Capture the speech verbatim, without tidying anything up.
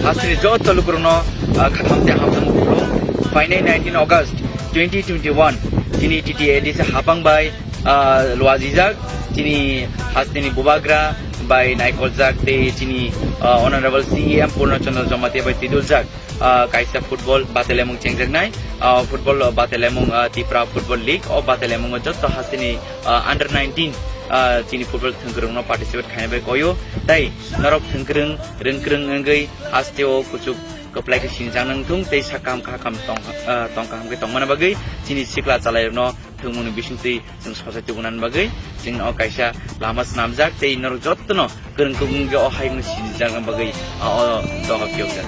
Asri joto lukurokno, ah, khatham tei hamjakmung khulum. Phainai nineteen August twenty twenty-one chini T T A D C hapang bai, ah, luajijak chini hasteni bubagra bai naikoljak tei chini, ah, Honorable C E M Purna Chandra Jamatia bai twiduljak, ah, kaisa football batelemung chengjaknai, ah, football batelemung, ah, Tipra Football League o batelemungo joto hasteni, ah, under nineteen, ah, chini football thwngkwrwngno participate khaina bai koyo tei norok thwngkwrwng rwngkwrwng wngwi hasteo kuchuk kwplai khe sinijak nang thung tei sak kaham kha kaham tong, ah, tong kaham khe tongmani bagwi chini sikla chalairokno thwngmungni bisingtwi chwng sochai tubunani bagwi chwng o kaisa lama swnamjak tei norok jotono kwrwng kubung khe o hayungno sinijak bagwi, ah, o doga phiyokjak.